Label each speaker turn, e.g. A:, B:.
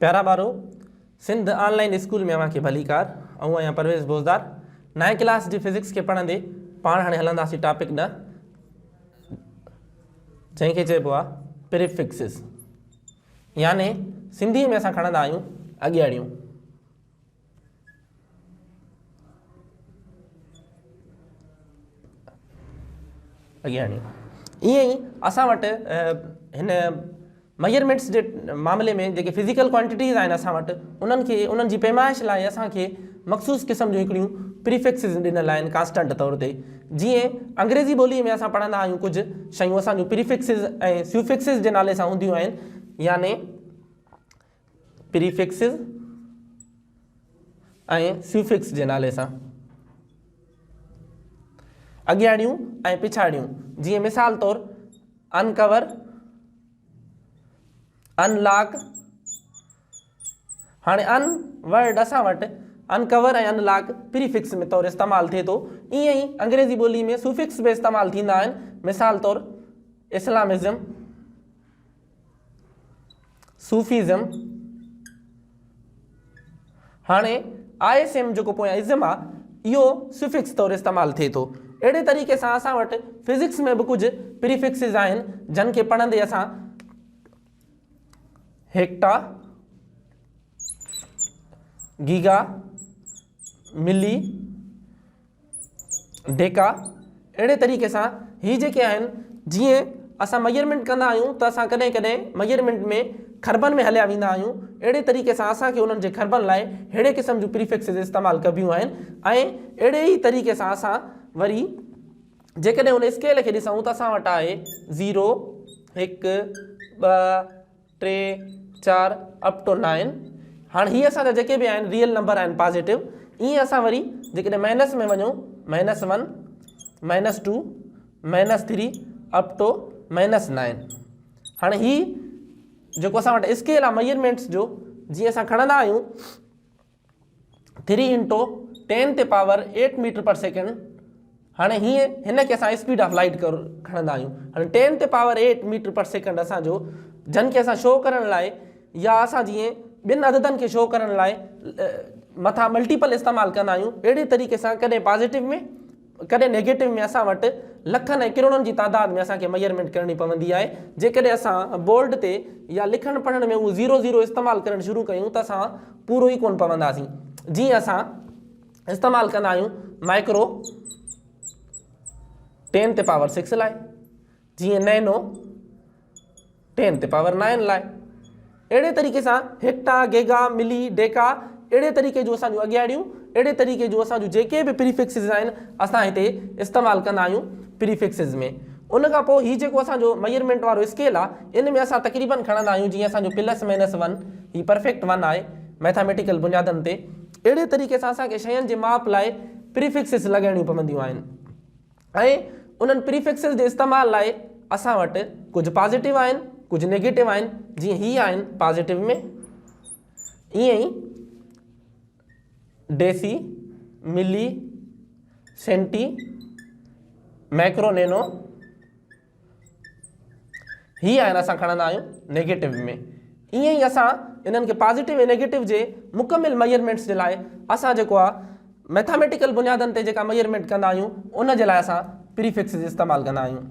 A: پيارا ٻارو سنڌ آن line school ۾ اوهان کي ڀليڪار آئون آهيان پرويز بوزدار نائين ڪلاس جي فزڪس کي پڙهندي پاڻ هاڻي هلنداسين ٽاپڪ ڏانهن جنهن کي چئبو آهي پريفڪسز يعني سنڌي ۾ اسان کڻندا آهيون اڳياڙيون اڳياڙيون ائين ئي اسان وٽ هن ميجرمينٽس جي معاملي ۾ جيڪي فزيڪل ڪوانٽيٽيز آهن اسان وٽ انهن کي انهن جي پيمائش لاء اسان کي مخصوص قسم جون هڪڙيون پريفڪسز ڏنل آهن ڪانسٽنٽ طور تي جيئن انگريزي ٻولي ۾ اسان پڙهندا آهيون ڪجهه شيون اسان جون پريفڪسز ۽ سيوفڪسز جي نالي سان هونديون آهن يعني پريفڪسز ۽ سيوفڪس جي نالي سان اڳياڙيون ۽ پڇاڙيون جيئن مثال طور انڪور ان لاڪ هاڻي ان ورڊ اسان وٽ انڪور ۽ ان لاڪ پريفڪس ۾ طور استعمال ٿئي ٿو ائين ئي انگريزي ٻولي ۾ سوفڪس به استعمال ٿيندا آهن مثال طور اسلامزم صوفيزم هاڻي I S M جيڪو پويان ازم آ اهو سفڪس طور استعمال ٿئي ٿو. اهڙي طريقي سان اسان وٽ فزڪس ۾ به ڪجهه پريفڪسز آهن جن کي پڙهندي اسان هيڪٽا، گيگا، ملي، ڊيڪا اهڙي طريقي سان هي جيڪي آهن جيئن اسان ميجرمينٽ ڪندا آهيون ته اسان ڪڏهن ڪڏهن ميجرمينٽ ۾ کربن ۾ هليا ويندا آهيون اهڙي طريقي سان اسان کي انهن جي کربن لاء ههڙي قسم جون پريفڪسز استعمال ڪبيون آهن ۽ اهڙي ئي طريقي سان اسان وري جيڪڏهن ان اسڪيل کي ڏسون ته اسان وٽ آهي زيرو هڪ ٻه ٽي، چار، اپ ٽو نائن. هاڻ هي اسان جا جيڪي به آهن ريئل نمبر آهن پازيٽو. ائين اسان وري جيڪڏهن مائنس ۾ وڃون minus one, minus two, minus three, up to minus nine. هاڻ هي جيڪو اسان وٽ اسڪيل آهي ميجرمينٽس جو جيئن اسان کڻندا آهيون ٿري into ten to power eight metre per second هاڻي هيئن هن کي اسان اسپيڊ آف لائٽ کڻندا آهيون هاڻي ten to power eight metre per second اسان جو جن کي اسان شو ڪرڻ لاء يا اسان جيئن ٻن عددن کي شو ڪرڻ لاء مٿان ملٽيپل استعمال ڪندا آهيون اهڙي طريقي سان ڪڏهن پازيٽو ۾ ڪڏهن نيگيٽو ۾ اسان وٽ لکن ۽ ڪروڙن جي تعداد ۾ اسان کي ميجرمينٽ ڪرڻي پوندي آهي. جيڪڏهن اسان بورڊ تي يا لکڻ پڙهڻ ۾ اهو زيرو زيرو استعمال ڪرڻ شروع ڪيون ته اسان پورو ئي ڪونه پونداسين. جيئن اسان استعمال ڪندا آهيون مائڪرو ٽين تي پاور سڪس لاء، جيئن نينو ٽين تي پاور نائن لاء. اهڙي طريقي سان هيڪٽا، گيگا، ملي، ڊيڪا اهڙي طريقي جون اسان جون اڳياڙيون اهڙي طريقي جون اسان جون جيڪي به پريفڪسز آهن اسان هتي استعمال ڪندا آهيون پريفڪسز ۾. ان کان پوء هي جيڪو اسان جو ميجرمينٽ وارو اسڪيل آهي ان ۾ اسان تقريبن کڻندا آهيون جيئن اسان جو پلس مائنس ون هي پرفيڪٽ ون آهي ميٿاميٽيڪل بنيادن تي اهڙي طريقي سان اسان کي شين جي ماپ لاء پريفڪسز لڳائڻيون پونديون آهن. ۽ انهن پريفڪسز جي استعمال لاء اسان وٽ ڪجهه پازيٽو آهن ڪجهه نيگيٽو آهن جيئن هي آهن پازيٽو ۾ ائين ئي ڊيسي ملي سينٽي مائڪرو نينو هي آهن اسان کڻندا آهيون نيگيٽو ۾ ائين ئي اسان انهن کي پازيٽو ۽ نيگيٽو جي مڪمل ميجرمينٽس جي لاء اسان جيڪو آهي ميٿاميٽيڪل بنيادن تي جيڪا ميجرمينٽ ڪندا آهيون ان جي لاء اسان پريفڪسز استعمال ڪندا آهيون.